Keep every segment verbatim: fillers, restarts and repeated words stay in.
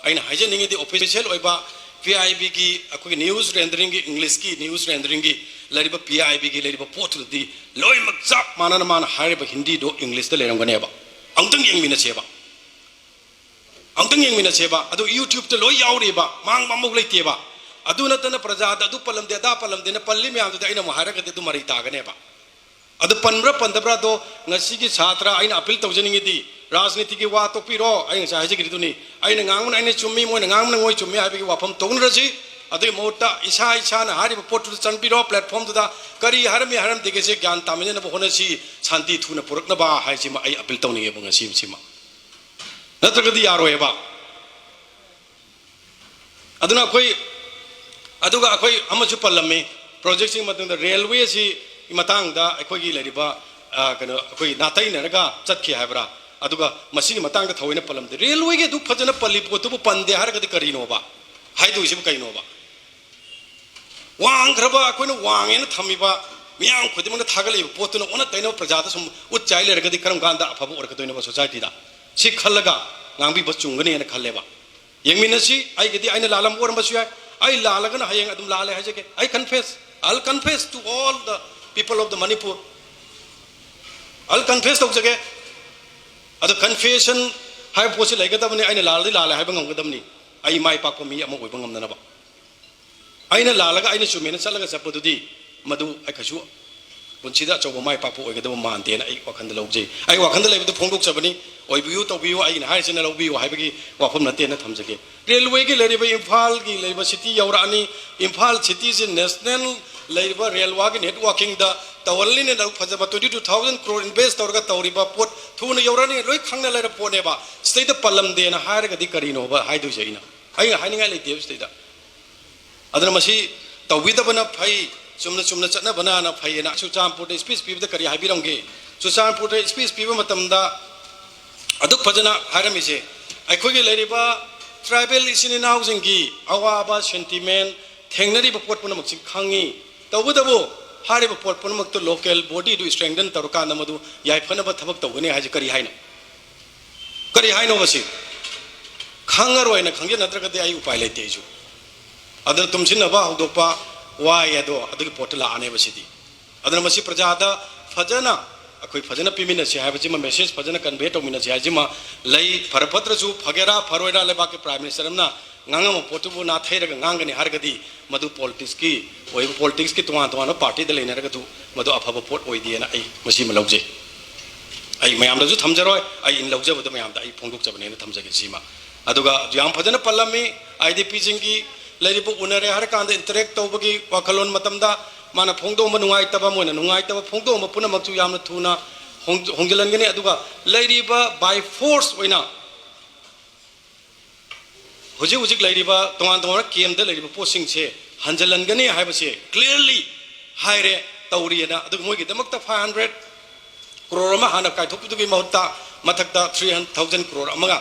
ꯑꯩꯅ ꯍꯥꯏꯖꯅꯤꯡꯉꯤꯗꯤ, ꯑꯣꯐꯤꯁꯤꯌꯦꯜ ꯑꯣꯏꯕ P I ꯕꯤꯒꯤ, ꯑꯩꯈꯣꯏꯒꯤ ꯅ꯭ꯌꯨꯁ ꯔꯦꯟꯗꯔꯤꯡꯒꯤ, ꯏꯪꯂꯤꯁꯀꯤ ꯅ꯭ꯌꯨꯁ ꯔꯦꯟꯗꯔꯤꯡꯒꯤ ꯂꯩꯔꯤꯕ ꯄꯤ ꯑꯥꯏ ꯕꯤꯒꯤ ꯂꯩꯔꯤꯕ ꯄꯣꯠꯇꯨꯗꯗꯤ ꯂꯣꯏꯅꯃꯛ ꯆꯞ ꯃꯥꯟꯅꯅ ꯃꯥꯅ ꯍꯥꯏꯔꯤꯕ ꯍꯤꯟꯗꯤꯗꯣ ꯏꯪꯂꯤꯁꯇ ꯂꯩꯔꯝꯒꯅꯦꯕ꯫ ꯑꯃꯨꯛꯇꯪ ꯌꯦꯡꯃꯤꯟꯅꯁꯦꯕ, ꯑꯃꯨꯛꯇꯪ ꯌꯦꯡꯃꯤꯟꯅꯁꯦꯕ꯫ ꯑꯗꯨ YouTube-ꯇ ꯂꯣꯏ ꯌꯥꯎꯔꯤꯕ, ꯃꯥꯡꯕ ꯑꯃꯐꯥꯎ ꯂꯩꯇꯦꯕ꯫ ꯑꯗꯨ ꯅꯠꯇꯅ ꯄ꯭ꯔꯖꯥꯗ ꯑꯗꯨ ꯄꯜꯂꯝꯗꯦ, ꯑꯗꯥ ꯄꯜꯂꯝꯗꯦꯅ ꯄꯜꯂꯤ ꯃꯌꯥꯝꯗꯨꯗꯤ ꯑꯩꯅ ꯑꯃꯨꯛ ꯍꯥꯏꯔꯒꯗꯤ ꯑꯗꯨ ꯃꯔꯩ ꯇꯥꯒꯅꯦꯕ꯫ ꯑꯗꯨ ꯄꯟꯕ꯭ꯔꯥ ꯄꯟꯗꯕ꯭ꯔꯥꯗꯣ ꯉꯁꯤꯒꯤ ꯁꯥꯇ꯭ꯔ ꯑꯩꯅ ꯑꯄꯤꯜ ꯇꯧꯖꯅꯤꯡꯉꯤꯗꯤ, ꯔꯥꯖꯅꯤꯇꯤꯒꯤ ꯋꯥ ꯇꯣꯛꯄꯤꯔꯣ, ꯑꯩ ꯉꯁꯥꯏ ꯍꯥꯏꯖꯈꯤꯗꯨꯅꯤ꯫ ꯑꯩꯅ ꯉꯥꯡꯕꯅ ꯑꯩꯅ ꯆꯨꯝꯃꯤ, ꯃꯣꯏꯅ ꯉꯥꯡꯕꯅ ꯃꯣꯏ ꯆꯨꯝꯃꯤ ꯍꯥꯏꯕꯒꯤ ꯋꯥꯐꯝ ꯇꯧꯅꯔꯁꯤ꯫ ꯑꯗꯨꯒꯤ ꯃꯍꯨꯠꯇ ꯏꯁꯥ ꯏꯁꯥꯅ ꯍꯥꯏꯔꯤꯕ ꯄꯣꯠꯇꯨꯗ ꯆꯪꯕꯤꯔꯣ, platform-ꯗꯨꯗ ꯀꯔꯤ ꯍꯥꯏꯔꯝꯃꯤ ꯍꯥꯏꯔꯝꯗꯦꯒꯦꯁꯦ ꯒ꯭ꯌꯥꯟ ꯇꯥꯃꯤꯟꯅꯅꯕ ꯍꯣꯠꯅꯁꯤ, ꯁꯥꯟꯇꯤ ꯊꯨꯅ ꯄꯨꯔꯛꯅꯕ ꯍꯥꯏꯁꯤꯃ ꯑꯩ ꯑꯄꯤꯜ ꯇꯧꯅꯤꯡꯉꯦꯕ ꯉꯁꯤꯁꯤꯃ꯫ ꯅꯠꯇ꯭ꯔꯒꯗꯤ ꯌꯥꯔꯣꯏꯕ꯫ ꯑꯗꯨꯅ ꯑꯩꯈꯣꯏ, ꯑꯗꯨꯒ ꯑꯩꯈꯣꯏ ꯑꯃꯁꯨ ꯄꯜꯂꯝꯃꯤ, ꯄ꯭ꯔꯣꯖꯦꯛꯁꯤꯡ ꯃꯇꯨꯡꯗ ꯔꯦꯜꯋꯦꯁꯤ ꯃꯇꯥꯡꯗ ꯑꯩꯈꯣꯏꯒꯤ ꯂꯩꯔꯤꯕ, ꯑ, ꯀꯩꯅꯣ, ꯑꯩꯈꯣꯏ ꯅꯥꯇꯩꯅꯔꯒ ꯆꯠꯈꯤ ꯍꯥꯏꯕ꯭ꯔꯥ? ꯑꯗꯨꯒ ꯃꯁꯤꯒꯤ ꯃꯇꯥꯡꯗ ꯊꯑꯣꯏꯅ ꯄꯜꯂꯝꯗꯦ꯫ ꯔꯦꯜꯋꯦꯒꯤ ꯑꯗꯨ ꯐꯖꯅ ꯄꯜꯂꯤ ꯄꯣꯠꯇꯨꯕꯨ ꯄꯟꯗꯦ ꯍꯥꯏꯔꯒꯗꯤ ꯀꯔꯤꯅꯣꯕ? ꯍꯥꯏꯗꯣꯏꯁꯤꯕꯨ ꯀꯩꯅꯣꯕ? ꯋꯥꯡꯈ꯭ꯔꯕ, ꯑꯩꯈꯣꯏꯅ ꯋꯥꯡꯉꯦꯅ ꯊꯝꯃꯤꯕ, ꯃꯤꯌꯥꯝ ꯈꯨꯗꯤꯡꯃꯛꯅ ꯊꯥꯒꯠꯂꯛꯏꯕ ꯄꯣꯠꯇꯨꯅ ꯑꯣꯟꯅ ꯇꯩꯅꯕ ꯄ꯭ꯔꯖꯥꯗ ꯁꯨꯝ ꯎꯠ ꯆꯥꯏ ꯂꯩꯔꯒꯗꯤ ꯀꯔꯝ ꯀꯥꯟꯗ ꯑꯐꯕ ꯑꯣꯏꯔꯛꯀꯗꯣꯏꯅꯣꯕ ꯁꯣꯁꯥꯏꯇꯤꯗ? ꯁꯤ ꯈꯜꯂꯒ ꯉꯥꯡꯕꯤꯕ ꯆꯨꯝꯒꯅꯤꯅ ꯈꯜꯂꯦꯕ꯫ ꯌꯦꯡꯃꯤꯟꯅꯁꯤ꯫ ꯑꯩꯒꯤꯗꯤ ꯑꯩꯅ ꯂꯥꯜꯂꯝꯕ ꯑꯣꯏꯔꯝꯕꯁꯨ ꯌꯥꯏ꯫ ꯑꯩ ꯂꯥꯜꯂꯒꯅ ꯍꯌꯦꯡ ꯑꯗꯨꯝ ꯂꯥꯜꯂꯦ ꯍꯥꯏꯖꯒꯦ꯫ I confess, I'll confess to all the people of the Manipur. I'll confess ꯇꯧꯖꯒꯦ꯫ ꯑꯗꯣ confession ꯍꯥꯏꯕ ꯄꯣꯠꯁꯤ ꯂꯩꯒꯗꯕꯅꯤ꯫ ꯑꯩꯅ ꯂꯥꯜꯂꯗꯤ ꯂꯥꯜꯂꯦ ꯍꯥꯏꯕ ꯉꯝꯒꯗꯕꯅꯤ, ꯑꯩ ꯃꯥꯏ ꯄꯥꯛꯄ ꯃꯤ ꯑꯃ ꯑꯣꯏꯕ ꯉꯝꯅꯅꯕ꯫ ꯑꯩꯅ ꯂꯥꯜꯂꯒ ꯑꯩꯅ ꯆꯨꯝꯃꯦꯅ ꯆꯠꯂꯒ ꯆꯠꯄꯗꯨꯗꯤ ꯃꯗꯨ ꯑꯩ ꯀꯩꯁꯨ ꯄꯨꯟꯁꯤꯗ ꯑꯆꯧꯕ ꯃꯥꯏ ꯄꯥꯛꯄ ꯑꯣꯏꯒꯗꯕ ꯃꯥꯟꯗꯦꯅ ꯑꯩ ꯋꯥꯈꯜꯗ ꯂꯧꯖꯩ꯫ ꯑꯩ ꯋꯥꯈꯜꯗ ꯂꯩꯕꯗꯨ ꯐꯣꯡꯗꯣꯛꯆꯕꯅꯤ꯫ ꯑꯣꯏꯕꯤꯌꯨ, ꯇꯧꯕꯤꯌꯨ, ꯑꯩꯅ ꯍꯥꯏꯔꯤꯁꯤꯅ ꯂꯧꯕꯤꯌꯨ ꯍꯥꯏꯕꯒꯤ ꯋꯥꯐꯝ ꯅꯠꯇꯦꯅ ꯊꯝꯖꯒꯦ꯫ ꯔꯦꯜꯋꯦꯒꯤ ꯂꯩꯔꯤꯕ ꯏꯝꯐꯥꯜꯒꯤ ꯂꯩꯔꯤꯕ ꯁꯤꯇꯤ ꯌꯧꯔꯛꯑꯅꯤ꯫ ꯏꯝꯐꯥꯜ ꯁꯤꯇꯤꯁꯤ ꯅꯦꯁꯅꯦꯜ ꯂꯩꯔꯤꯕ ꯔꯦꯜꯋꯥꯒꯤ ꯅꯦꯠꯋꯥꯔꯀꯤꯡꯗ ꯇꯧꯍꯜꯂꯤꯅꯦꯅ ꯐꯖꯕ twenty two thousand crore invest ꯇꯧꯔꯒ ꯇꯧꯔꯤꯕ ꯄꯣꯠ ꯊꯨꯅ ꯌꯧꯔꯛꯑꯅꯤ, ꯂꯣꯏ ꯈꯪꯅ ꯂꯩꯔꯕ ꯄꯣꯠꯅꯦꯕ꯫ ꯁꯤꯗꯩꯗ ꯄꯜꯂꯝꯗꯦꯅ ꯍꯥꯏꯔꯒꯗꯤ ꯀꯔꯤꯅꯣꯕ ꯍꯥꯏꯗꯣꯏꯁꯦ? ꯑꯩꯅ, ꯑꯩꯅ ꯍꯥꯏꯅꯤꯡꯉꯥꯏ ꯂꯩꯇꯦꯕ ꯁꯤꯗꯩꯗ꯫ ꯑꯗꯨꯅ ꯃꯁꯤ ꯇꯧꯕꯤꯗꯕꯅ ꯐꯩ, ꯆꯨꯝꯅ ꯆꯨꯝꯅ ꯆꯠꯅꯕꯅ ꯐꯩꯌꯦꯅ꯫ ꯆꯨꯔꯆꯥꯟꯄꯨꯔꯗ speech ꯄꯤꯕꯗ ꯀꯔꯤ ꯍꯥꯏꯕꯤꯔꯝꯒꯦ? ꯆꯨꯔꯆꯥꯟꯄꯨꯔꯗ speech ꯄꯤꯕ ꯃꯇꯝꯗ ꯑꯗꯨꯛ ꯐꯖꯅ ꯍꯥꯏꯔꯝꯃꯤꯁꯦ, ꯑꯩꯈꯣꯏꯒꯤ ꯂꯩꯔꯤꯕ tribal ꯏꯆꯤꯟ ꯏꯅꯥꯎꯁꯤꯡꯒꯤ ꯑꯋꯥꯕ, sentiment, ꯊꯦꯡꯅꯔꯤꯕ ꯄꯣꯠ ꯄꯨꯝꯅꯃꯛꯁꯤ ꯈꯪꯉꯤ꯫ ꯇꯧꯕꯇꯕꯨ ꯍꯥꯏꯔꯤꯕ ꯄꯣꯠ ꯄꯨꯝꯅꯃꯛꯇꯨ local body ꯗꯨ strengthen ꯇꯧꯔꯀꯥꯟꯗ ꯃꯗꯨ ꯌꯥꯏꯐꯅꯕ ꯊꯕꯛ ꯇꯧꯒꯅꯤ ꯍꯥꯏꯁꯦ ꯀꯔꯤ ꯍꯥꯏꯅꯣ? ꯀꯔꯤ ꯍꯥꯏꯅꯣ ꯃꯁꯤ? ꯈꯪꯉꯔꯣꯏꯅ ꯈꯪꯖꯤꯟꯅꯗ꯭ꯔꯒꯗꯤ ꯑꯩ ꯎꯄꯥꯏ ꯂꯩꯇꯦ꯫ ꯑꯩꯁꯨ ꯑꯗꯨꯅ ꯇꯨꯝꯁꯤꯟꯅꯕ ꯍꯧꯗꯣꯛꯄ ꯋꯥꯏ ꯑꯗꯣ ꯑꯗꯨꯒꯤ ꯄꯣꯠꯇ ꯂꯥꯛꯑꯅꯦꯕ ꯁꯤꯗꯤ꯫ ꯑꯗꯨꯅ ꯃꯁꯤ ꯄ꯭ꯔꯖꯥꯗ ꯐꯖꯅ ꯑꯩꯈꯣꯏ ꯐꯖꯅ ꯄꯤꯃꯤꯟꯅꯁꯤ ꯍꯥꯏꯕꯁꯤꯃ, ꯃꯦꯁꯦꯖ ꯐꯖꯅ ꯀꯟꯚꯦ ꯇꯧꯃꯤꯟꯅꯁꯤ ꯍꯥꯏꯁꯤꯃ ꯂꯩ꯫ ꯐꯔ ꯐꯠꯇ꯭ꯔꯁꯨ, ꯐꯒꯦꯔꯥ ꯐꯔꯣꯏꯔꯥ, ꯂꯩꯕꯥꯛꯀꯤ ꯄ꯭ꯔꯥꯏꯝ ꯃꯤꯅꯤꯁꯇꯔ ꯑꯃꯅ ꯉꯥꯡꯉꯝꯕ ꯄꯣꯠꯇꯨꯕꯨ ꯅꯥꯊꯩꯔꯒ ꯉꯥꯡꯒꯅꯤ ꯍꯥꯏꯔꯒꯗꯤ ꯃꯗꯨ ꯄꯣꯂꯤꯇꯤꯛꯁꯀꯤ ꯑꯣꯏꯕ, ꯄꯣꯂꯤꯇꯤꯛꯁꯀꯤ ꯇꯣꯉꯥꯟ ꯇꯣꯉꯥꯟꯕ ꯄꯥꯔꯇꯤꯗ ꯂꯩꯅꯔꯒꯁꯨ ꯃꯗꯨ ꯑꯐꯕ ꯄꯣꯠ ꯑꯣꯏꯗꯦꯅ ꯑꯩ ꯃꯁꯤꯃ ꯂꯧꯖꯩ꯫ ꯑꯩ ꯃꯌꯥꯝꯗꯁꯨ ꯊꯝꯖꯔꯣꯏ, ꯑꯩ ꯂꯧꯖꯕꯗꯣ ꯃꯌꯥꯝꯗ ꯑꯩ ꯐꯣꯡꯗꯣꯛꯆꯕꯅꯦꯅ ꯊꯝꯖꯒꯦ ꯁꯤꯃ꯫ ꯑꯗꯨꯒ ꯌꯥꯝ ꯐꯖꯅ ꯄꯜꯂꯝꯃꯤ, ꯑꯥꯏ ꯗꯤ ꯄꯤꯁꯤꯡꯒꯤ ꯂꯩꯔꯤꯕ ꯎꯅꯔꯦ ꯍꯥꯏꯔꯀꯥꯟꯗ ꯏꯟꯇꯔꯦꯛ ꯇꯧꯕꯒꯤ ꯋꯥꯈꯜꯂꯣꯟ ꯃꯇꯝꯗ ꯃꯥꯅ ꯐꯣꯡꯗꯣꯛꯑꯝꯕ ꯅꯨꯡꯉꯥꯏꯇꯕ, ꯃꯣꯏꯅ ꯅꯨꯡꯉꯥꯏꯇꯕ ꯐꯣꯡꯗꯣꯛꯑꯝꯕ ꯄꯨꯝꯅꯃꯛꯁꯨ ꯌꯥꯝꯅ ꯊꯨꯅ ꯍꯣꯡ-, ꯍꯣꯡꯖꯤꯜꯍꯟꯒꯅꯤ꯫ ꯑꯗꯨꯒ ꯂꯩꯔꯤꯕ by force ꯑꯣꯏꯅ ꯍꯧꯖꯤꯛ ꯍꯧꯖꯤꯛ ꯂꯩꯔꯤꯕ ꯇꯣꯉꯥꯟ ꯇꯣꯉꯥꯟꯕ ꯀꯦꯝꯗ ꯂꯩꯔꯤꯕ ꯄꯣꯠꯁꯤꯡꯁꯦ ꯍꯟꯖꯤꯜꯍꯟꯒꯅꯤ ꯍꯥꯏꯕꯁꯦ clearly ꯍꯥꯏꯔꯦ, ꯇꯧꯔꯤꯑꯅ꯫ ꯑꯗꯨꯒ ꯃꯣꯏꯒꯤꯗꯃꯛꯇ five hundred crore ꯑꯃ ꯍꯥꯟꯅ ꯀꯥꯏꯊꯣꯛꯄꯗꯨꯒꯤ ꯃꯍꯨꯠꯇ ꯃꯊꯛꯇ three thousand crore ꯑꯃꯒ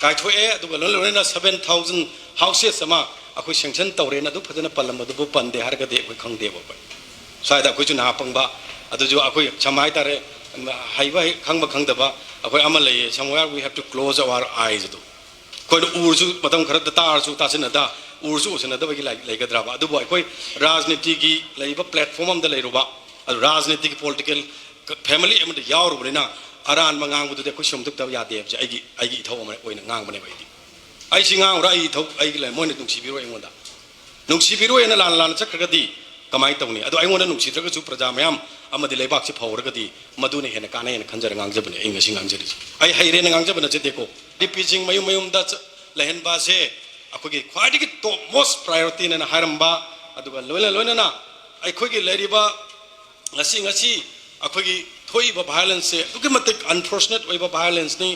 ꯀꯥꯏꯊꯣꯛꯑꯦ꯫ ꯑꯗꯨꯒ ꯂꯣꯏꯅ ꯂꯣꯏꯅꯅ seven thousand houses ꯑꯃ ꯑꯩꯈꯣꯏ sanction ꯇꯧꯔꯦꯅ ꯑꯗꯨ ꯐꯖꯅ ꯄꯜꯂꯝꯕꯗꯨꯕꯨ ꯄꯟꯗꯦ ꯍꯥꯏꯔꯒꯗꯤ ꯑꯩꯈꯣꯏ ꯈꯪꯗꯦꯕ꯫ ꯑꯩꯈꯣꯏ ꯁ꯭ꯋꯥꯏꯗ ꯑꯩꯈꯣꯏꯁꯨ ꯅꯍꯥ ꯄꯪꯕ, ꯑꯗꯨꯁꯨ ꯑꯩꯈꯣꯏ ꯁꯝꯅ ꯍꯥꯏꯇꯥꯔꯦ, ꯍꯩꯕ ꯍꯩ-, ꯈꯪꯕ ꯈꯪꯗꯕ ꯑꯩꯈꯣꯏ ꯑꯃ ꯂꯩꯌꯦ, somewhere we have to close our eyes ꯑꯗꯨ꯫ ꯑꯩꯈꯣꯏꯅ ꯎꯔꯁꯨ, ꯃꯇꯝ ꯈꯔꯗ ꯇꯥꯔꯁꯨ ꯇꯥꯁꯤꯟꯅꯗ, ꯎꯔꯁꯨ ꯎꯁꯤꯟꯅꯗꯕꯒꯤ ꯂꯩ-, ꯂꯩꯒꯗ꯭ꯔꯕ? ꯑꯗꯨꯕꯨ ꯑꯩꯈꯣꯏ ꯔꯥꯖꯅꯤꯇꯤꯒꯤ ꯂꯩꯔꯤꯕ platform ꯑꯃꯗ ꯂꯩꯔꯨꯕ, ꯑꯗꯨ ꯔꯥꯖꯅꯤꯇꯤꯒꯤ political family ꯑꯃꯗ ꯌꯥꯎꯔꯨꯕꯅꯤꯅ ꯑꯔꯥꯟꯕ ꯉꯥꯡꯕꯗꯨꯗꯤ ꯑꯩꯈꯣꯏ ꯁꯦꯝꯗꯣꯛꯇꯕ ꯌꯥꯗꯦ ꯍꯥꯏꯕꯁꯦ ꯑꯩꯒꯤ, ꯑꯩꯒꯤ ꯏꯊꯧ ꯑꯃ ꯑꯣꯏꯅ ꯉꯥꯡꯕꯅꯦꯕ ꯑꯩꯗꯤ꯫ ꯑꯩ ꯁꯤ ꯉꯥꯡꯉꯨꯔ ꯑꯩ ꯏꯊꯧ, ꯑꯩꯒꯤ ꯂꯩ-, ꯃꯣꯏꯅ ꯅꯨꯡꯁꯤꯕꯤꯔꯣꯏ ꯑꯩꯉꯣꯟꯗ꯫ ꯅꯨꯡꯁꯤꯕꯤꯔꯣꯏꯅ ꯂꯥꯟꯅ ꯂꯥꯟꯅ ꯆꯠꯈ꯭ꯔꯒꯗꯤ ꯀꯃꯥꯏꯅ ꯇꯧꯅꯤ? ꯑꯗꯣ ꯑꯩꯉꯣꯟꯗ ꯅꯨꯡꯁꯤꯗ꯭ꯔꯒꯁꯨ ꯄ꯭ꯔꯖꯥ ꯃꯌꯥꯝ ꯑꯃꯗꯤ ꯂꯩꯕꯥꯛꯁꯤ ꯐꯧꯔꯒꯗꯤ ꯃꯗꯨꯅ ꯍꯦꯟꯅ ꯀꯥꯟꯅꯩ ꯍꯥꯏꯅ ꯈꯟꯖꯔ ꯉꯥꯡꯖꯕꯅꯦ ꯑꯩ ꯉꯁꯤ ꯉꯥꯡꯖꯔꯤꯁꯦ꯫ ꯑꯩ ꯍꯩꯔꯦꯅ ꯉꯥꯡꯖꯕ ꯅꯠꯆꯗꯦꯀꯣ꯫ ꯗꯤ ꯄꯤꯁꯤꯡ ꯃꯌꯨꯝ ꯃꯌꯨꯝꯗ ꯆ-, ꯂꯩꯍꯟꯕ ꯑꯁꯦ ꯑꯩꯈꯣꯏꯒꯤ ꯈ꯭ꯋꯥꯏꯗꯒꯤ top most priorityꯅꯦꯅ ꯍꯥꯏꯔꯝꯕ, ꯑꯗꯨꯒ ꯂꯣꯏꯅ ꯂꯣꯏꯅꯅ ꯑꯩꯈꯣꯏꯒꯤ ꯂꯩꯔꯤꯕ ꯉꯁꯤ, ꯉꯁꯤ ꯑꯩꯈꯣꯏꯒꯤ ꯊꯣꯛꯏꯕ violenceꯁꯦ ꯑꯗꯨꯛꯀꯤ ꯃꯇꯤꯛ unfortunate ꯑꯣꯏꯕ violenceꯅꯤ꯫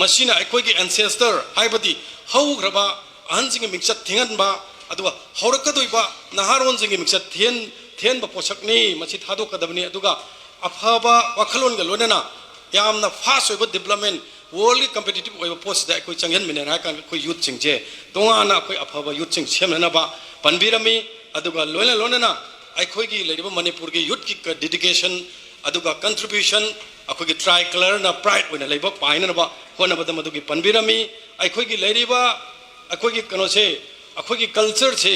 ꯃꯁꯤꯅ ꯑꯩꯈꯣꯏꯒꯤ ancestor, ꯍꯥꯏꯕꯗꯤ ꯍꯧꯈ꯭ꯔꯕ ꯑꯍꯟꯁꯤꯡꯒꯤ ꯃꯤꯡꯆꯠ ꯊꯤꯍꯟꯕ, ꯑꯗꯨꯒ ꯍꯧꯔꯛꯀꯗꯣꯏꯕ ꯅꯍꯥꯔꯣꯟꯁꯤꯡꯒꯤ ꯃꯤꯡꯆꯠ ꯊꯤꯍꯟ-, ꯊꯤꯍꯟꯕ ꯄꯣꯠꯁꯛꯅꯤ꯫ ꯃꯁꯤ ꯊꯥꯗꯣꯛꯀꯗꯕꯅꯤ꯫ ꯑꯗꯨꯒ ꯑꯐꯕ ꯋꯥꯈꯜꯂꯣꯟꯒ ꯂꯣꯏꯅꯅ ꯌꯥꯝꯅ fast ꯑꯣꯏꯕ development, worldꯒꯤ competitive ꯑꯣꯏꯕ ꯄꯣꯠꯁꯤꯗ ꯑꯩꯈꯣꯏ ꯆꯪꯁꯤꯟꯃꯤꯟꯅꯔꯦ ꯍꯥꯏ ꯀꯥꯟꯗ ꯑꯩꯈꯣꯏ youthꯁꯤꯡꯁꯦ ꯇꯣꯉꯥꯟꯅ ꯑꯩꯈꯣꯏ ꯑꯐꯕ youthꯁꯤꯡ ꯁꯦꯝꯅꯅꯕ ꯄꯟꯕꯤꯔꯝꯃꯤ꯫ ꯑꯗꯨꯒ ꯂꯣꯏꯅ ꯂꯣꯏꯅꯅ ꯑꯩꯈꯣꯏꯒꯤ ꯂꯩꯔꯤꯕ ꯃꯅꯤꯄꯨꯔꯒꯤ youthꯀꯤ dedication, ꯑꯗꯨꯒ contribution, ꯑꯩꯈꯣꯏꯒꯤ ꯇ꯭ꯔꯥꯏ ꯀꯂꯔꯅ ꯄ꯭ꯔꯥꯏꯗ ꯑꯣꯏꯅ ꯂꯩꯕ ꯄꯥꯏꯅꯅꯕ ꯍꯣꯠꯅꯕꯗ ꯃꯗꯨꯒꯤ ꯄꯟꯕꯤꯔꯝꯃꯤ꯫ ꯑꯩꯈꯣꯏꯒꯤ ꯂꯩꯔꯤꯕ ꯑꯩꯈꯣꯏꯒꯤ ꯀꯩꯅꯣꯁꯦ, ꯑꯩꯈꯣꯏꯒꯤ ꯀꯜꯆꯔꯁꯦ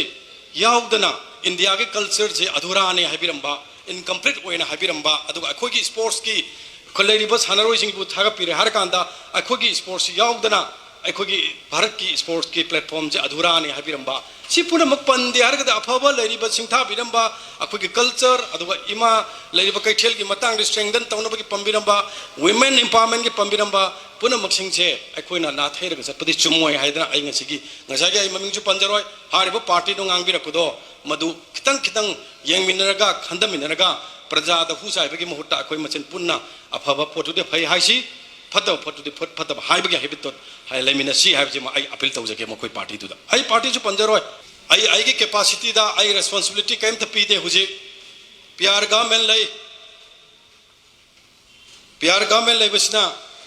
ꯌꯥꯎꯗꯅ, ꯏꯟꯗꯤꯌꯥꯒꯤ ꯀꯜꯆꯔꯁꯦ ꯑꯙꯨꯔꯥꯅꯤ ꯍꯥꯏꯕꯤꯔꯝꯕ, ꯏꯟꯀꯝꯄ꯭ꯂꯤꯠ ꯑꯣꯏꯅ ꯍꯥꯏꯕꯤꯔꯝꯕ, ꯑꯗꯨꯒ ꯑꯩꯈꯣꯏꯒꯤ ꯁ꯭ꯄꯣꯔꯠꯁꯀꯤ ꯂꯩꯔꯤꯕ ꯁꯥꯟꯅꯔꯣꯏꯁꯤꯡꯕꯨ ꯊꯥꯒꯠꯄꯤꯔꯦ ꯍꯥꯏꯔꯀꯥꯟꯗ ꯑꯩꯈꯣꯏꯒꯤ ꯁ꯭ꯄꯣꯔꯠꯁꯁꯤ ꯌꯥꯎꯗꯅ ꯑꯩꯈꯣꯏꯒꯤ ꯚꯥꯔꯠꯀꯤ ꯁ꯭ꯄꯣꯔꯠꯁꯀꯤ ꯄ꯭ꯂꯦꯠꯐꯣꯝꯁꯦ ꯑꯙꯨꯔꯥꯅꯤ ꯍꯥꯏꯕꯤꯔꯝꯕ, ꯁꯤ ꯄꯨꯝꯅꯃꯛ ꯄꯟꯗꯦ ꯍꯥꯏꯔꯒꯗꯤ ꯑꯐꯕ ꯂꯩꯔꯤꯕ ꯁꯤꯡꯊꯥꯕꯤꯔꯝꯕ, ꯑꯩꯈꯣꯏꯒꯤ ꯀꯜꯆꯔ, ꯑꯗꯨꯒ ꯏꯃꯥ ꯂꯩꯔꯤꯕ ꯀꯩꯊꯦꯜꯒꯤ ꯃꯇꯥꯡꯗ ꯁ꯭ꯇꯔꯦꯡꯊꯟ ꯇꯧꯅꯕꯒꯤ ꯄꯟꯕꯤꯔꯝꯕ, ꯋꯤꯃꯦꯟ ꯏꯝꯄꯥꯋꯔꯃꯦꯟꯒꯤ ꯄꯟꯕꯤꯔꯝꯕ ꯄꯨꯝꯅꯃꯛꯁꯤꯡꯁꯦ ꯑꯩꯈꯣꯏꯅ ꯅꯥꯊꯩꯔꯒ ꯆꯠꯄꯗꯤ ꯆꯨꯝꯃꯣꯏ ꯍꯥꯏꯗꯅ ꯑꯩ ꯉꯁꯤꯒꯤ, ꯉꯁꯥꯏꯒꯤ ꯑꯩ ꯃꯃꯤꯡꯁꯨ ꯄꯟꯖꯔꯣꯏ, ꯍꯥꯏꯔꯤꯕ ꯄꯥꯔꯇꯤꯗꯣ ꯉꯥꯡꯕꯤꯔꯛꯄꯗꯣ ꯃꯗꯨ ꯈꯤꯇꯪ ꯈꯤꯇꯪ ꯌꯦꯡꯃꯤꯟꯅꯔꯒ, ꯈꯟꯊꯃꯤꯟꯅꯔꯒ, ꯄ꯭ꯔꯖꯥꯗ ꯍꯨ ꯆꯥꯏꯕꯒꯤ ꯃꯍꯨꯠꯇ ꯑꯩꯈꯣꯏ ꯃꯁꯦꯟ ꯄꯨꯟꯅ ꯑꯐꯕ ꯄꯣꯠꯇꯨꯗꯤ ꯐꯩ ꯍꯥꯏꯁꯤ, ꯐꯠꯇꯕ ꯄꯣꯠꯇꯨꯗꯤ ꯐꯠ-, ꯐꯠꯇꯕ ꯍꯥꯏꯕꯒꯤ ꯍꯦꯕꯤꯠꯇꯣ ꯍꯥꯏ-, ꯂꯩꯃꯤꯟꯅꯁꯤ ꯍꯥꯏꯕꯁꯤꯃ ꯑꯩ ꯑꯄꯤꯜ ꯇꯧꯖꯒꯦ ꯃꯈꯣꯏ ꯄꯥꯔꯇꯤꯗꯨꯗ꯫ ꯑꯩ ꯄꯥꯔꯇꯤꯁꯨ ꯄꯟꯖꯔꯣꯏ꯫ ꯑꯩ ꯑꯩꯒꯤ ꯀꯦꯄꯥꯁꯤꯇꯤꯗ ꯑꯩ ꯔꯦꯁꯄꯣꯟꯁꯤꯕꯤꯂꯤꯇꯤ ꯀꯔꯤꯝꯇ ꯄꯤꯗꯦ꯫ ꯍꯧꯖꯤꯛ ꯄꯤ ꯑꯥꯔ ꯒꯚꯔꯟꯃꯦꯟ ꯂꯩ, ꯄꯤ ꯑꯥꯔ ꯒꯚꯔꯟꯃꯦꯟ ꯂꯩꯕꯁꯤꯅ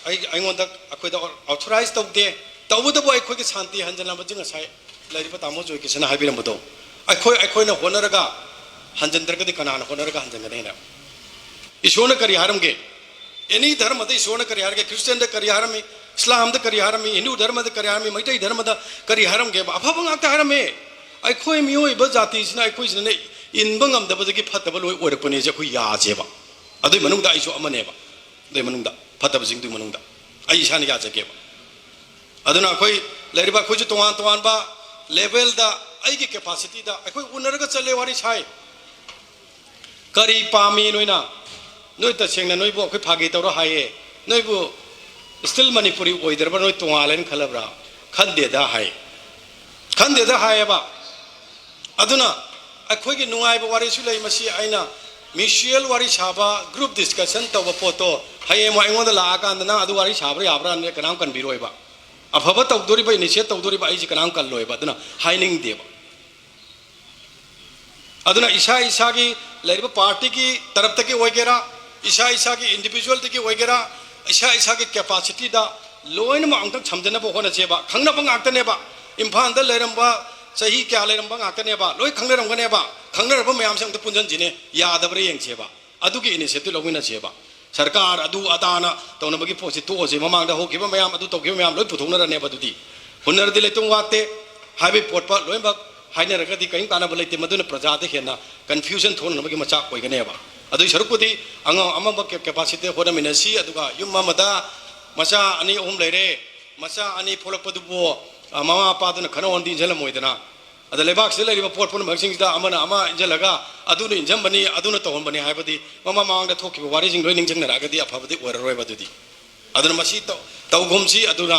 ꯑꯩ, ꯑꯩꯉꯣꯟꯗ, ꯑꯩꯈꯣꯏꯗ ꯑꯣꯊꯣꯔꯥꯏꯖ ꯇꯧꯗꯦ꯫ ꯇꯧꯕꯇꯕꯨ ꯑꯩꯈꯣꯏꯒꯤ ꯁꯥꯟꯇꯤ ꯍꯟꯖꯅꯕꯁꯤ ꯉꯁꯥꯏ ꯂꯩꯔꯤꯕ ꯇꯥꯃꯣ ꯖꯣꯏꯀꯤꯁꯟꯅ ꯍꯥꯏꯕꯤꯔꯝꯕꯗꯣ, ꯑꯩꯈꯣꯏ, ꯑꯩꯈꯣꯏꯅ ꯍꯣꯠꯅꯔꯒ ꯍꯟꯖꯤꯟꯗ꯭ꯔꯒꯗꯤ ꯀꯅꯥꯅ ꯍꯣꯠꯅꯔꯒ ꯍꯟꯖꯤꯟꯒꯅꯤ ꯍꯥꯏꯅ? ꯏꯁꯣꯔꯅ ꯀꯔꯤ ꯍꯥꯏꯔꯝꯒꯦ? ꯑꯦꯅꯤ ꯙꯔꯃꯗ ꯏꯁꯣꯔꯅ ꯀꯔꯤ ꯍꯥꯏꯔꯒꯦ? ꯈ꯭ꯔꯤꯁꯇꯤꯌꯥꯟꯗ ꯀꯔꯤ ꯍꯥꯏꯔꯝꯃꯤ? ꯏꯁꯂꯥꯝꯗ ꯀꯔꯤ ꯍꯥꯏꯔꯝꯃꯤ? ꯍꯤꯟꯗꯨ ꯙꯔꯃꯗ ꯀꯔꯤ ꯍꯥꯏꯔꯝꯃꯤ? ꯃꯩꯇꯩ ꯙꯔꯃꯗ ꯀꯔꯤ ꯍꯥꯏꯔꯝꯒꯦꯕ? ꯑꯐꯕ ꯉꯥꯛꯇ ꯍꯥꯏꯔꯝꯃꯦ꯫ ꯑꯩꯈꯣꯏ ꯃꯤꯑꯣꯏꯕ ꯖꯥꯇꯤꯁꯤꯅ, ꯑꯩꯈꯣꯏꯁꯤꯅꯅꯦ, ꯏꯟꯕ ꯉꯝꯗꯕꯗꯒꯤ ꯐꯠꯇꯕ ꯂꯣꯏ ꯑꯣꯏꯔꯛꯄꯅꯦꯁꯦ ꯑꯩꯈꯣꯏ ꯌꯥꯁꯦꯕ꯫ ꯑꯗꯨꯏ ꯃꯅꯨꯡꯗ ꯑꯩꯁꯨ ꯑꯃꯅꯦꯕ꯫ ꯑꯗꯨꯏ ꯃꯅꯨꯡꯗ, ꯐꯠꯇꯕꯁꯤꯡꯗꯨꯒꯤ ꯃꯅꯨꯡꯗ ꯑꯩ ꯏꯁꯥꯅ ꯌꯥꯖꯒꯦꯕ꯫ ꯑꯗꯨꯅ ꯑꯩꯈꯣꯏ ꯂꯩꯔꯤꯕ ꯑꯩꯈꯣꯏꯁꯨ ꯇꯣꯉꯥꯟ ꯇꯣꯉꯥꯟꯕ ꯂꯦꯚꯦꯜꯗ ꯑꯩꯒꯤ ꯀꯦꯄꯥꯁꯤꯇꯤꯗ ꯑꯩꯈꯣꯏ ꯎꯅꯔꯒ ꯆꯠꯂꯦ, ꯋꯥꯔꯤ ꯁꯥꯏ꯫ ꯀꯔꯤ ꯄꯥꯝꯃꯤ ꯅꯣꯏꯅ? ꯅꯣꯏ ꯇꯁꯦꯡꯅ ꯅꯣꯏꯕꯨ ꯑꯩꯈꯣꯏ ꯐꯥꯒꯤ ꯇꯧꯔ ꯍꯥꯏꯌꯦ, ꯅꯣꯏꯕꯨ ꯁ꯭ꯇꯤꯜ ꯃꯅꯤꯄꯨꯔꯤ ꯑꯣꯏꯗ꯭ꯔꯕ꯭ꯔꯥ, ꯅꯣꯏ ꯇꯣꯉꯥꯜꯂꯦꯅ ꯈꯜꯂꯕ꯭ꯔꯥ? ꯈꯟꯗꯦꯗ ꯍꯥꯏ꯫ ꯈꯟꯗꯦꯗ ꯍꯥꯏꯌꯦꯕ꯫ ꯑꯗꯨꯅ ꯑꯩꯈꯣꯏꯒꯤ ꯅꯨꯡꯉꯥꯏꯕ ꯋꯥꯔꯤꯁꯨ ꯂꯩ꯫ ꯃꯁꯤ ꯑꯩꯅ ꯃ꯭ꯌꯨꯆꯨꯋꯦꯜ ꯋꯥꯔꯤ ꯁꯥꯕ, ꯒ꯭ꯔꯨꯞ ꯗꯤꯁꯀꯁꯟ ꯇꯧꯕ ꯄꯣꯠꯇꯣ ꯍꯌꯦꯡ ꯑꯩꯉꯣꯟꯗ ꯂꯥꯛꯑꯀꯥꯟꯗ ꯅꯪ ꯑꯗꯨ ꯋꯥꯔꯤ ꯁꯥꯕ꯭ꯔꯥ ꯌꯥꯕ꯭ꯔꯥ ꯍꯥꯏꯅ ꯀꯅꯥꯝ ꯀꯟꯕꯤꯔꯣꯏꯕ꯫ ꯑꯐꯕ ꯇꯧꯗꯣꯔꯤꯕ, ꯏꯅꯤꯁꯤꯌꯦꯠ ꯇꯧꯗꯣꯔꯤꯕ ꯑꯩꯁꯦ ꯀꯅꯥꯝ ꯀꯜꯂꯣꯏꯕ꯫ ꯑꯗꯨꯅ ꯍꯥꯏꯅꯤꯡꯗꯦꯕ꯫ ꯑꯗꯨꯅ ꯏꯁꯥ ꯏꯁꯥꯒꯤ ꯂꯩꯔꯤꯕ ꯄꯥꯔꯇꯤꯒꯤ ꯇꯔꯞꯇꯒꯤ ꯑꯣꯏꯒꯦꯔꯥ, ꯏꯁꯥ ꯏꯁꯥꯒꯤ ꯏꯟꯗꯤꯕꯤꯖꯨꯋꯦꯜꯗꯒꯤ ꯑꯣꯏꯒꯦꯔꯥ, ꯏꯁꯥ ꯏꯁꯥꯒꯤ ꯀꯦꯄꯥꯁꯤꯇꯤꯗ ꯂꯣꯏꯅꯃꯛ ꯑꯃꯨꯛꯇꯪ ꯁꯝꯖꯟꯅꯕ ꯍꯣꯠꯅꯁꯦꯕ꯫ ꯈꯪꯅꯕ ꯉꯥꯛꯇꯅꯦꯕ꯫ ꯏꯝꯐꯥꯜꯗ ꯂꯩꯔꯝꯕ, ꯆꯍꯤ ꯀꯌꯥ ꯂꯩꯔꯝꯕ ꯉꯥꯛꯇꯅꯦꯕ꯫ ꯂꯣꯏ ꯈꯪꯅꯔꯝꯒꯅꯦꯕ꯫ ꯈꯪꯅꯔꯕ ꯃꯌꯥꯝꯁꯦ ꯑꯃꯨꯛꯇ ꯄꯨꯟꯁꯤꯟꯁꯤꯅꯦ꯫ ꯌꯥꯗꯕ꯭ꯔꯥ ꯌꯦꯡꯁꯦꯕ꯫ ꯑꯗꯨꯒꯤ ꯏꯅꯤꯁꯤꯌꯦꯇꯤꯚ ꯂꯧꯃꯤꯟꯅꯁꯦꯕ꯫ ꯁꯔꯀꯥꯔ ꯑꯗꯨ ꯑꯗꯥꯅ ꯇꯧꯅꯕꯒꯤ ꯄꯣꯠꯁꯤ ꯇꯣꯛꯑꯁꯤ, ꯃꯃꯥꯡꯗ ꯍꯧꯈꯤꯕ ꯃꯌꯥꯝ ꯑꯗꯨ ꯇꯧꯈꯤꯕ ꯃꯌꯥꯝ ꯂꯣꯏ ꯄꯨꯊꯣꯛꯅꯔꯅꯦꯕ꯫ ꯑꯗꯨꯗꯤ ꯍꯨꯟꯅꯔꯗꯤ ꯂꯩꯇꯨꯝ ꯋꯥꯠꯇꯦ ꯍꯥꯏꯕꯒꯤ ꯄꯣꯠꯄ ꯂꯣꯏꯅꯃꯛ ꯍꯥꯏꯅꯔꯒꯗꯤ ꯀꯔꯤꯝ ꯀꯥꯟꯅꯕ ꯂꯩꯇꯦ, ꯃꯗꯨꯅ ꯄ꯭ꯔꯖꯥꯗ ꯍꯦꯟꯅ ꯀꯟꯐ꯭ꯌꯨꯖꯟ ꯊꯣꯛꯅꯅꯕꯒꯤ ꯃꯆꯥꯛ ꯑꯣꯏꯒꯅꯦꯕ꯫ ꯑꯗꯨꯒꯤ ꯁꯔꯨꯛꯄꯨꯗꯤ ꯑꯉꯝ ꯑꯃꯝꯕ ꯀꯦ-, ꯀꯦꯄꯥꯁꯤꯇꯤꯗ ꯍꯣꯠꯅꯃꯤꯟꯅꯁꯤ, ꯑꯗꯨꯒ ꯌꯨꯝ ꯑꯃꯗ ꯃꯆꯥ ꯑꯅꯤ ꯑꯍꯨꯝ ꯂꯩꯔꯦ, ꯃꯆꯥ ꯑꯅꯤ ꯄꯣꯛꯂꯛꯄꯗꯨꯕꯨ, ꯑ, ꯃꯃꯥ ꯃꯄꯥꯗꯨꯅ ꯈꯟꯅꯍꯣꯟꯗꯤ ꯏꯟꯁꯤꯜꯂꯝꯃꯣꯏꯗꯅ꯫ ꯑꯗ ꯂꯩꯕꯥꯛꯁꯤꯗ ꯂꯩꯔꯤꯕ ꯄꯣꯠ ꯄꯨꯝꯅꯃꯛꯁꯤꯡꯁꯤꯗ ꯑꯃꯅ ꯑꯃ ꯏꯟꯁꯤꯜꯂꯒ ꯑꯗꯨꯅ ꯏꯟꯁꯤꯟꯕꯅꯤ, ꯑꯗꯨꯅ ꯇꯧꯍꯟꯕꯅꯤ ꯍꯥꯏꯕꯗꯤ ꯃꯃꯥꯡ ꯃꯃꯥꯡꯗ ꯊꯣꯛꯈꯤꯕ ꯋꯥꯔꯤꯁꯤꯡ ꯂꯣꯏ ꯅꯤꯡꯁꯤꯡꯅꯔꯛꯑꯒꯗꯤ ꯑꯐꯕꯗꯤ ꯑꯣꯏꯔꯔꯣꯏꯕ꯫ ꯑꯗꯨꯗꯤ ꯑꯗꯨꯅ ꯃꯁꯤ ꯇꯧ-, ꯇꯧꯒꯨꯝꯁꯤ꯫ ꯑꯗꯨꯅ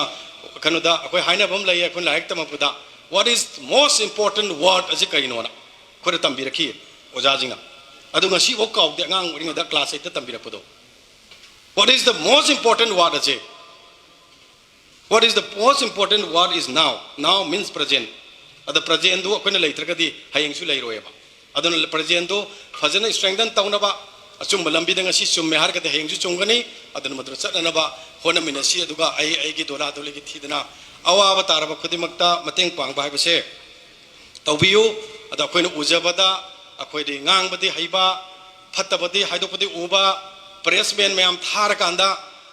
ꯀꯩꯅꯣꯗ ꯑꯩꯈꯣꯏ ꯍꯥꯏꯅꯕ ꯑꯃ ꯂꯩꯌꯦ, ꯑꯩꯈꯣꯏꯅ ꯂꯥꯏꯔꯤꯛ ꯇꯝꯃꯛꯄꯗ, "What is most important word?" ꯑꯁꯤ ꯀꯩꯅꯣꯅ ꯑꯩꯈꯣꯏꯗ ꯇꯝꯕꯤꯔꯛꯈꯤ ꯑꯣꯖꯥꯁꯤꯡꯅ꯫ ꯑꯗꯨ ꯉꯁꯤꯐꯥꯎ ꯀꯥꯎꯗꯦ, ꯑꯉꯥꯡ ꯑꯣꯏꯔꯤꯉꯩꯗ ꯀ꯭ꯂꯥꯁ ꯑꯩꯠꯇ ꯇꯝꯕꯤꯔꯛꯄꯗꯣ꯫ "What is the most important word?" ꯑꯁꯦ, "What is the most important word is now?" Now means present. ꯑꯗ ꯄ꯭ꯔꯖꯦꯟꯗꯨ ꯑꯩꯈꯣꯏꯅ ꯂꯩꯇ꯭ꯔꯒꯗꯤ ꯍꯌꯦꯡꯁꯨ ꯂꯩꯔꯣꯏꯕ꯫ ꯑꯗꯨꯅ ꯄ꯭ꯔꯖꯦꯟꯗꯨ ꯐꯖꯅ ꯁ꯭ꯇ꯭ꯔꯦꯡꯊꯟ ꯇꯧꯅꯕ, ꯑꯆꯨꯝꯕ ꯂꯝꯕꯤꯗ ꯉꯁꯤ ꯆꯨꯝꯃꯦ ꯍꯥꯏꯔꯒꯗꯤ ꯍꯌꯦꯡꯁꯨ ꯆꯨꯝꯒꯅꯤ꯫ ꯑꯗꯨꯅ ꯃꯗꯨꯗ ꯆꯠꯅꯅꯕ ꯍꯣꯠꯅꯃꯤꯟꯅꯁꯤ꯫ ꯑꯗꯨꯒ ꯑꯩ ꯑꯩꯒꯤ ꯗꯣꯂꯥ ꯗꯣꯂꯤꯒꯤ ꯊꯤꯗꯅ ꯑꯋꯥꯕ ꯇꯥꯔꯕ ꯈꯨꯗꯤꯡꯃꯛꯇ ꯃꯇꯦꯡ ꯄꯥꯡꯕ ꯍꯥꯏꯕꯁꯦ ꯇꯧꯕꯤꯌꯨ꯫ ꯑꯗ ꯑꯩꯈꯣꯏꯅ ꯎꯖꯕꯗ ꯑꯩꯈꯣꯏꯗꯤ ꯉꯥꯡꯕꯗꯤ ꯍꯩꯕ, ꯐꯠꯇꯕꯗꯤ ꯍꯥꯏꯗꯣꯛꯄꯗꯤ ꯎꯕ, ꯄ꯭ꯔꯦꯁꯃꯦꯟ ꯃꯌꯥꯝ ꯊꯥꯔꯀꯥꯟꯗ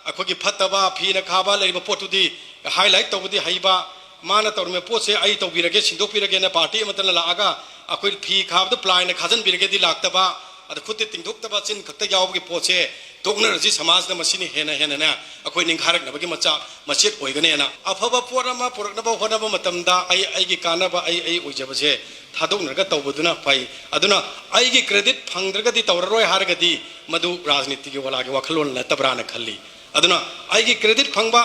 ꯑꯩꯈꯣꯏꯒꯤ ꯐꯠꯇꯕ ꯐꯤꯅ ꯈꯥꯕ ꯂꯩꯔꯤꯕ ꯄꯣꯠꯇꯨꯗꯤ ꯍꯥꯏꯂꯥꯏꯠ ꯇꯧꯕꯗꯤ ꯍꯩꯕ, ꯃꯥꯅ ꯇꯧꯔꯝꯃꯤꯕ ꯄꯣꯠꯁꯦ ꯑꯩ ꯇꯧꯕꯤꯔꯒꯦ, ꯁꯤꯟꯗꯣꯛꯄꯤꯔꯒꯦꯅ ꯄꯥꯔꯇꯤ ꯑꯃꯠꯇꯅ ꯂꯥꯛꯑꯒ ꯑꯩꯈꯣꯏ ꯐꯤ ꯈꯥꯕꯗ ꯄ꯭ꯂꯥꯏꯅ ꯈꯥꯖꯤꯟꯕꯤꯔꯒꯦꯗꯤ ꯂꯥꯛꯇꯕ, ꯑꯗ ꯈꯨꯠꯇ ꯇꯤꯡꯊꯣꯛꯇꯕ, ꯆꯤꯟ ꯈꯛꯇ ꯌꯥꯎꯕꯒꯤ ꯄꯣꯠꯁꯦ ꯇꯣꯛꯅꯔꯁꯤ꯫ ꯁꯃꯥꯖꯅ ꯃꯁꯤꯅ ꯍꯦꯟꯅ ꯍꯦꯟꯅꯅꯦ ꯑꯩꯈꯣꯏ ꯅꯤꯡꯈꯥꯏꯔꯛꯅꯕꯒꯤ ꯃꯆꯥꯛ ꯃꯆꯦꯠ ꯑꯣꯏꯒꯅꯦꯅ꯫ ꯑꯐꯕ ꯄꯣꯠ ꯑꯃ ꯄꯨꯔꯛꯅꯕ ꯍꯣꯠꯅꯕ ꯃꯇꯝꯗ ꯑꯩ ꯑꯩꯒꯤ ꯀꯥꯟꯅꯕ, ꯑꯩ ꯑꯩ ꯑꯣꯏꯖꯕꯁꯦ ꯊꯥꯗꯣꯛꯅꯔꯒ ꯇꯧꯕꯗꯨꯅ ꯐꯩ꯫ ꯑꯗꯨꯅ ꯑꯩꯒꯤ ꯀ꯭ꯔꯦꯗꯤꯠ ꯐꯪꯗ꯭ꯔꯒꯗꯤ ꯇꯧꯔꯔꯣꯏ ꯍꯥꯏꯔꯒꯗꯤ ꯃꯗꯨ ꯔꯥꯖꯅꯤꯇꯤꯒꯤ ꯋꯥꯂꯥꯒꯤ ꯋꯥꯈꯜꯂꯣꯟ ꯅꯠꯇꯕ꯭ꯔꯥꯅ ꯈꯜꯂꯤ꯫ ꯑꯗꯨꯅ ꯑꯩꯒꯤ ꯀ꯭ꯔꯦꯗꯤꯠ ꯐꯪꯕ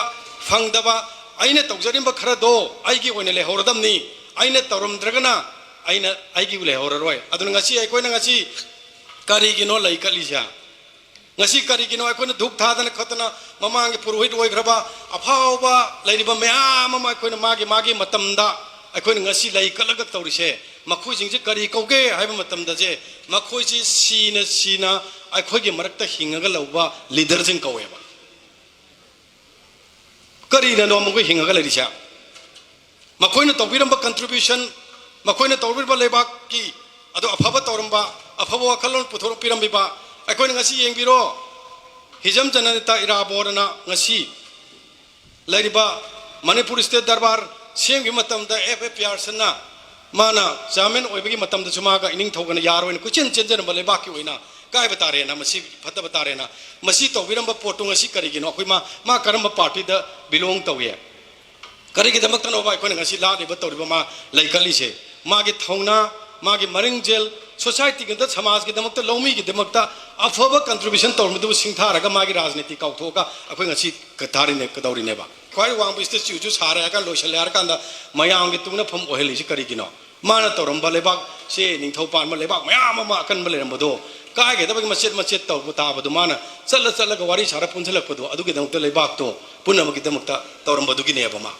ꯐꯪꯗꯕ, ꯑꯩꯅ ꯇꯧꯖꯔꯤꯕ ꯈꯔꯗꯣ ꯑꯩꯒꯤ ꯑꯣꯏꯅ ꯂꯩꯍꯧꯔꯗꯝꯅꯤ꯫ ꯑꯩꯅ ꯇꯧꯔꯝꯗ꯭ꯔꯒꯅ ꯑꯩꯅ, ꯑꯩꯒꯤ ꯂꯩꯍꯧꯔꯔꯣꯏ꯫ ꯑꯗꯨꯅ ꯉꯁꯤ ꯑꯩꯈꯣꯏꯅ ꯉꯁꯤ ꯀꯔꯤꯒꯤꯅꯣ ꯂꯩ ꯀꯠꯂꯤꯁꯦ? ꯉꯁꯤ ꯀꯔꯤꯒꯤꯅꯣ ꯑꯩꯈꯣꯏꯅ ꯙꯨꯛ ꯊꯥꯗꯅ ꯈꯣꯠꯇꯅ ꯃꯃꯥꯡꯒꯤ ꯄꯨꯔꯣꯍꯤꯠ ꯑꯣꯏꯈ꯭ꯔꯕ ꯑꯐꯥꯎꯕ ꯂꯩꯔꯤꯕ ꯃꯌꯥꯝ ꯑꯃ ꯑꯩꯈꯣꯏꯅ ꯃꯥꯒꯤ ꯃꯥꯒꯤ ꯃꯇꯝꯗ ꯑꯩꯈꯣꯏꯅ ꯉꯁꯤ ꯂꯩ ꯀꯠꯂꯒ ꯇꯧꯔꯤꯁꯦ? ꯃꯈꯣꯏꯁꯤꯡꯁꯦ ꯀꯔꯤ ꯀꯧꯒꯦ ꯍꯥꯏꯕ ꯃꯇꯝꯗꯁꯦ, ꯃꯈꯣꯏꯁꯤ ꯁꯤꯅ ꯁꯤꯅ ꯑꯩꯈꯣꯏꯒꯤ ꯃꯔꯛꯇ ꯍꯤꯡꯉꯒ ꯂꯧꯕ ꯂꯤꯗꯔꯁꯤꯡ ꯀꯧꯋꯦꯕ꯫ ꯀꯔꯤꯅꯅꯣ ꯃꯈꯣꯏ ꯍꯤꯡꯉꯒ ꯂꯩꯔꯤꯁꯦ? ꯃꯈꯣꯏꯅ ꯇꯧꯕꯤꯔꯝꯕ ꯀꯟꯇ꯭ꯔꯤꯕ꯭ꯌꯨꯁꯟ, ꯃꯈꯣꯏꯅ ꯇꯧꯕꯤꯔꯝꯕ ꯂꯩꯕꯥꯛꯀꯤ ꯑꯗꯨ ꯑꯐꯕ ꯇꯧꯔꯝꯕ, ꯑꯐꯕ ꯋꯥꯈꯜꯂꯣꯟ ꯄꯨꯊꯣꯔꯛꯄꯤꯔꯝꯃꯤꯕ, ꯑꯩꯈꯣꯏꯅ ꯉꯁꯤ ꯌꯦꯡꯕꯤꯔꯣ, ꯍꯤꯖꯝ ꯖꯅꯅꯤꯇꯥ ꯏꯔꯥꯕꯣꯠꯅ ꯉꯁꯤ ꯂꯩꯔꯤꯕ ꯃꯅꯤꯄꯨꯔ ꯁ꯭ꯇꯦꯠ ꯗꯔꯕꯥꯔ ꯁꯦꯝꯈꯤꯕ ꯃꯇꯝꯗ ꯑꯦꯐ ꯑꯦ ꯄꯤ ꯑꯥꯔ ꯁꯟꯅ ꯃꯥꯅ ꯆꯤꯌꯥꯔꯃꯦꯟ ꯑꯣꯏꯕꯒꯤ ꯃꯇꯝꯗꯁꯨ ꯃꯥꯒ ꯏꯅꯤꯡꯊꯧꯒꯅ ꯌꯥꯔꯣꯏꯅ ꯀꯣꯏꯆꯦꯟ ꯆꯦꯟꯖꯔꯝꯕ ꯂꯩꯕꯥꯛꯀꯤ ꯑꯣꯏꯅ ꯀꯥꯏꯕ ꯇꯥꯔꯦꯅ, ꯃꯁꯤ ꯐꯠꯇꯕ ꯇꯥꯔꯦꯅ, ꯃꯁꯤ ꯇꯧꯕꯤꯔꯝꯕ ꯄꯣꯠꯇꯨ ꯉꯁꯤ ꯀꯔꯤꯒꯤꯅꯣ? ꯑꯩꯈꯣꯏ ꯃꯥ, ꯃꯥ ꯀꯔꯝꯕ ꯄꯥꯔꯇꯤꯗ ꯕꯤꯂꯣꯡ ꯇꯧꯏ? ꯀꯔꯤꯒꯤꯗꯃꯛꯇꯅꯣꯕ ꯑꯩꯈꯣꯏꯅ ꯉꯁꯤ ꯂꯥꯠꯂꯤꯕ ꯇꯧꯔꯤꯕ ꯃꯥ ꯂꯩꯈꯠꯂꯤꯁꯦ? ꯃꯥꯒꯤ ꯊꯧꯅꯥ, ꯃꯥꯒꯤ ꯃꯔꯤꯡꯖꯦꯜ, ꯁꯣꯁꯥꯏꯇꯤꯒꯤꯗꯃꯛꯇ, ꯁꯃꯥꯖꯀꯤꯗꯃꯛꯇ, ꯂꯧꯃꯤꯒꯤꯗꯃꯛꯇ ꯑꯐꯕ ꯀꯟꯇ꯭ꯔꯤꯕ꯭ꯌꯨꯁꯟ ꯇꯧꯔꯝꯕꯗꯨꯕꯨ ꯁꯤꯡꯊꯥꯔꯒ ꯃꯥꯒꯤ ꯔꯥꯖꯅꯤꯇꯤ ꯀꯥꯎꯊꯣꯛꯑꯒ ꯑꯩꯈꯣꯏ ꯉꯁꯤ ꯀꯊꯥꯔꯤꯅꯦ, ꯀꯗꯧꯔꯤꯅꯦꯕ? ꯈ꯭ꯋꯥꯏ ꯋꯥꯡꯕ ꯏꯁꯇꯦꯆꯨꯁꯨ ꯁꯥꯔꯦ ꯍꯥꯏꯔ ꯀꯥꯟꯗ, ꯂꯣꯏꯁꯤꯜꯂꯦ ꯍꯥꯏꯔ ꯀꯥꯟꯗ ꯃꯌꯥꯝꯒꯤ ꯇꯨꯡꯅꯐꯝ ꯑꯣꯏꯍꯜꯂꯤꯁꯤ ꯀꯔꯤꯒꯤꯅꯣ? ꯃꯥꯅ ꯇꯧꯔꯝꯕ ꯂꯩꯕꯥꯛꯁꯦ ꯅꯤꯡꯊꯧ ꯄꯥꯟꯕ ꯂꯩꯕꯥꯛ ꯃꯌꯥꯝ ꯑꯃ ꯑꯀꯟꯕ ꯂꯩꯔꯝꯕꯗꯣ ꯀꯥꯏꯒꯗꯕꯒꯤ ꯃꯆꯦꯠ ꯃꯆꯦꯠ ꯇꯧꯕ ꯇꯥꯕꯗꯣ ꯃꯥꯅ ꯆꯠꯂ ꯆꯠꯂꯒ ꯋꯥꯔꯤ ꯁꯥꯔ ꯄꯨꯟꯁꯤꯜꯂꯛꯄꯗꯣ ꯑꯗꯨꯒꯤꯗꯃꯛꯇ ꯂꯩꯕꯥꯛꯇꯣ ꯄꯨꯝꯅꯃꯛꯀꯤꯗꯃꯛꯇ ꯇꯧꯔꯝꯕꯗꯨꯒꯤꯅꯦꯕ ꯃꯥ꯫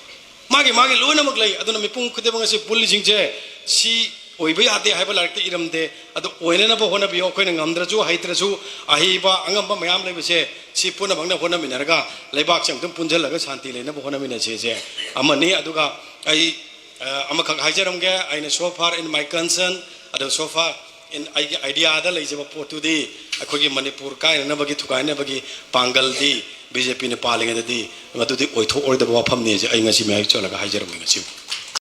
ꯃꯥꯒꯤ ꯃꯥꯒꯤ ꯂꯣꯏꯅꯃꯛ ꯂꯩ꯫ ꯑꯗꯨꯅ ꯃꯤꯄꯨꯝ ꯈꯨꯗꯤꯡꯃꯛ ꯑꯁꯤ ꯄꯨꯜꯂꯤꯁꯤꯡꯁꯦ ꯁꯤ ꯑꯣꯏꯕ ꯌꯥꯗꯦ ꯍꯥꯏꯕ ꯂꯥꯏꯔꯤꯛꯇ ꯏꯔꯝꯗꯦ꯫ ꯑꯗꯨ ꯑꯣꯏꯅꯅꯕ ꯍꯣꯠꯅꯕꯤꯌꯨ꯫ ꯑꯩꯈꯣꯏꯅ ꯉꯝꯗ꯭ꯔꯁꯨ ꯍꯩꯇ꯭ꯔꯁꯨ ꯑꯍꯩꯕ ꯑꯉꯝꯕ ꯃꯌꯥꯝ ꯂꯩꯕꯁꯦ ꯁꯤ ꯄꯨꯝꯅꯃꯛꯅ ꯍꯣꯠꯅꯃꯤꯟꯅꯔꯒ ꯂꯩꯕꯥꯛꯁꯦ ꯑꯃꯨꯛꯇꯪ ꯄꯨꯟꯁꯤꯜꯂꯒ ꯁꯥꯟꯇꯤ ꯂꯩꯅꯕ ꯍꯣꯠꯅꯃꯤꯟꯅꯁꯦꯁꯦ ꯑꯃꯅꯤ꯫ ꯑꯗꯨꯒ ꯑꯩ ꯑ, ꯑꯃꯈꯛ ꯍꯥꯏꯖꯔꯝꯒꯦ, ꯑꯩꯅ so far in my concern, ꯑꯗꯨ so far in ꯑꯩꯒꯤ ꯑꯥꯏꯗꯤꯌꯥꯗ ꯂꯩꯖꯕ ꯄꯣꯠꯇꯨꯗꯤ ꯑꯩꯈꯣꯏꯒꯤ ꯃꯅꯤꯄꯨꯔ ꯀꯥꯏꯅꯅꯕꯒꯤ, ꯊꯨꯒꯥꯏꯅꯕꯒꯤ ꯄꯥꯡꯒꯜꯗꯤ ꯕꯤ ꯖꯦ ꯄꯤꯅ ꯄꯥꯜꯂꯤꯉꯩꯗꯗꯤ ꯃꯗꯨꯗꯤ ꯑꯣꯏꯊꯣꯛꯑꯣꯏꯗꯕ ꯋꯥꯐꯝꯅꯤ ꯍꯥꯏꯁꯦ ꯑꯩ ꯉꯁꯤ ꯃꯌꯥꯏ ꯆꯣꯜꯂꯒ ꯍꯥꯏꯖꯔꯝꯒꯦ ꯉꯁꯤ꯫